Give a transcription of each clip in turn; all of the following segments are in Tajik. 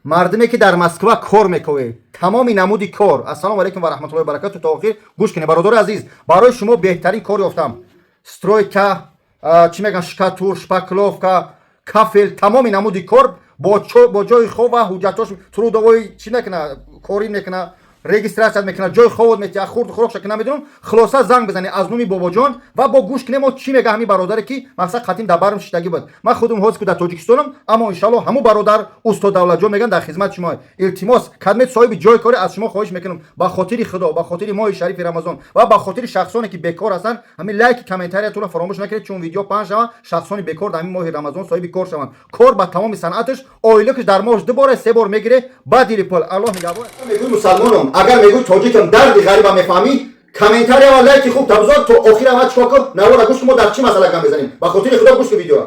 Мардуме, ки дар Москва кор мекунед, тамоми намуди кор, ассалому алайкум ва раҳматуллоҳи ва баракату. То охир гӯш кунед, бародари азиз. Барои шумо беҳтарин кор ёфтам: стройка, чӣ мегӯян, штукатур, шпаклёвка, кафел, тамоми намуди кор бо ҷои хоб ва ҳуҷҷатош, трудовой чӣ мекуна, корӣ мекуна, регистрация мекуна, ҷои хобот метия, хурд хӯрокша ки намедонам. Хулоса, занг бизанед аз номи Бобоҷон ва бо гӯш кунем, мо чӣ мега ҳамин бародаре, ки мақсад қатим дар барм шиштагӣ буд. Ман худум ҳозир ку дар Тоҷикистонам, аммо иншалло ҳамун бародар, устод Давлатҷон меган, дар хизмати шумо. Илтимос, кадмет соҳиби ҷои корӣ, аз шумо хоҳиш мекунам, ба хотири Худо, ба хотири моҳи шарифи Рамазон ва ба хотири шахсоне, ки бекор ҳастанд, ҳамин лайки, комментариятонро фаромӯш накунед, чун видео паҳн шаванд, шахсони бекор дар ҳамин моҳи Рамазон соҳиби кор шаванд. Кор ба тамоми санъаташ, ойликаш дар моҳш ду бора, се бор мегире, ба дили пул. Аллоҳ нигаҳбон. Мегӯй мусалмонам, агар мегӯй тоҷикам, дарди ғариба мефаҳмӣ, комментария ва лайки хуб табзор. То охир ама чикор кун, навора гӯш кун, мо дар чӣ масъала гап мезанем. Ба хотири Худо гӯш кун видеоро.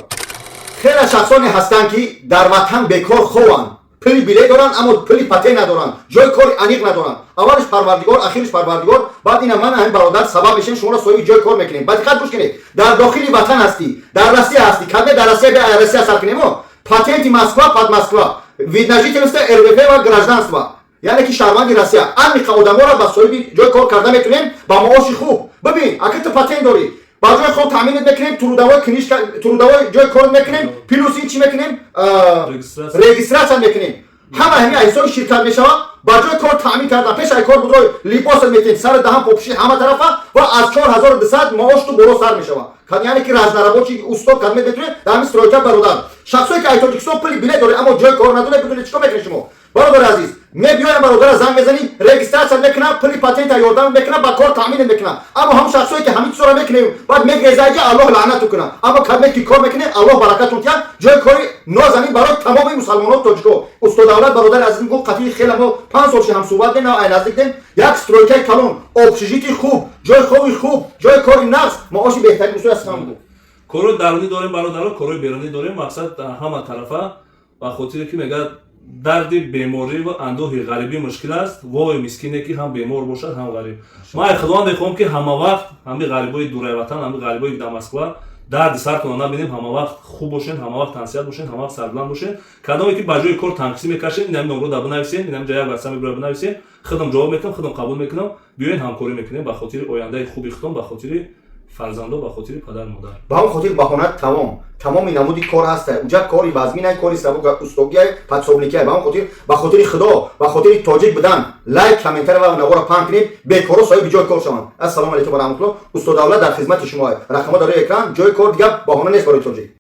Хеле шахсоне ҳастанд, ки дар ватан бекор хованд, пули билет доранд, аммо пули патент надоранд, ҷои кори аниқ надоранд. Аввалиш Парвардигор, ахириш Парвардигор, баъд ина ман, ҳамин бародар сабаб мешем, шуморо соҳиби ҷои кор мекунем. Ба диққат гӯш кунед. Дар дохили ватан ҳастӣ, дар Россия ҳастӣ, кадме дар Россия, бе Россия сар кунемо. Патенти Москва, под Москва, вид на жительство, РВП ва гражданство, яъне ки шаҳрванди Россия, аниқа одаморо ба соҳиби ҷои кор карда метунем ба маоши хуб. Бибин, агар ту патент дорӣ, ба ҷои хоб таъминат мекунем, трудовой книжка, трудовой ҷои кор мекунем, плюс ин чӣ мекунем? Регистрация. Регистрация мекунем, ҳама ҳамин ҳисоби ширкат мешавад. Ба ҷои кор таъмин кардан, пеш ай кор будро либосат метем, сари даҳан попӯши ҳама тарафа, ва аз 4200 маош ту боло сар мешавад. Яъне ки разнорабочий, усто кадмет метунед дар ҳамин стройка. Бародар, шахсое, ки ай Тоҷикистон пули билет доред, аммо ҷои кор надоред, бидонед чӣ кор мекунед шумо. Бародари азиз, мебиёям, бародара занг мезанӣ, регистрация мекунам, пули патента ёрдам мекунам, ба кор таъмин мекунам. Аммо ҳамон шахсое, ки ҳамин чизоро мекунем, баъд мегрезаҷа, Аллоҳ лаънату кунам. Аммо кадмет ки кор мекунем, Аллоҳ баракатун тиҳад. Ҷои кори нозанин барои тамоми мусалмоно, тоҷико. Устод Давлат, бародари азиз, гуфт, қатии хеле мо 5 сол ши ҳамсуҳбат дем, ай наздик дем. Як стройкаи калон, общежитие хуб, ҷои хоби хуб, ҷои кори нағз, маоши беҳтарин. Устои азизам гуфт. Корҳои дарунӣ дорем, бародаро, корҳои берунӣ дорем. Мақсад, ҳама тарафа, ба хотире ки мегӯяд, дарди беморӣ ва андӯҳи ғарибӣ мушкил аст, вой мискине, ки ҳам бемор бошад, ҳам ғариб. Ман Худованд мехоҳам, ки ҳама вақт ҳами ғарибои дураи ватан, ҳами ғарибои дар Москва дарди сартонро набинем. Ҳама вақт хуб бошен, ҳама вақт тансиҳат бошен, ҳама вақт сарбуланд бошен. Кадоме ки ба ҷои кор танқисӣ мекашен, инами номро да бинависен, инами ҷа як ватсап мебура, бинависен, худам ҷавоб метам, худам қабул мекунам. Биёен, ҳамкорӣ мекунем ба хотири ояндаи хуби худтон, ба хотири фарзандо, ба хотири падару модар. Ба ҳамон хотир баҳона тамом, тамоми намуди кор ҳаста. Уҷа кори вазминай, кори сабук, устогиай, подсобникиай. Ба ҳамон хотир, ба хотири Худо, ба хотири тоҷик будан, лайк, комментария ва навора паҳн кунед, бекоро соҳиби ҷои кор шаванд. Ассалому алайкум ва раҳматуллоҳ. Устод Давлат дар хизмати шумо. Рақамҳо дар рӯи экран. Ҷои кор, дигар баҳона нест барои тоҷик.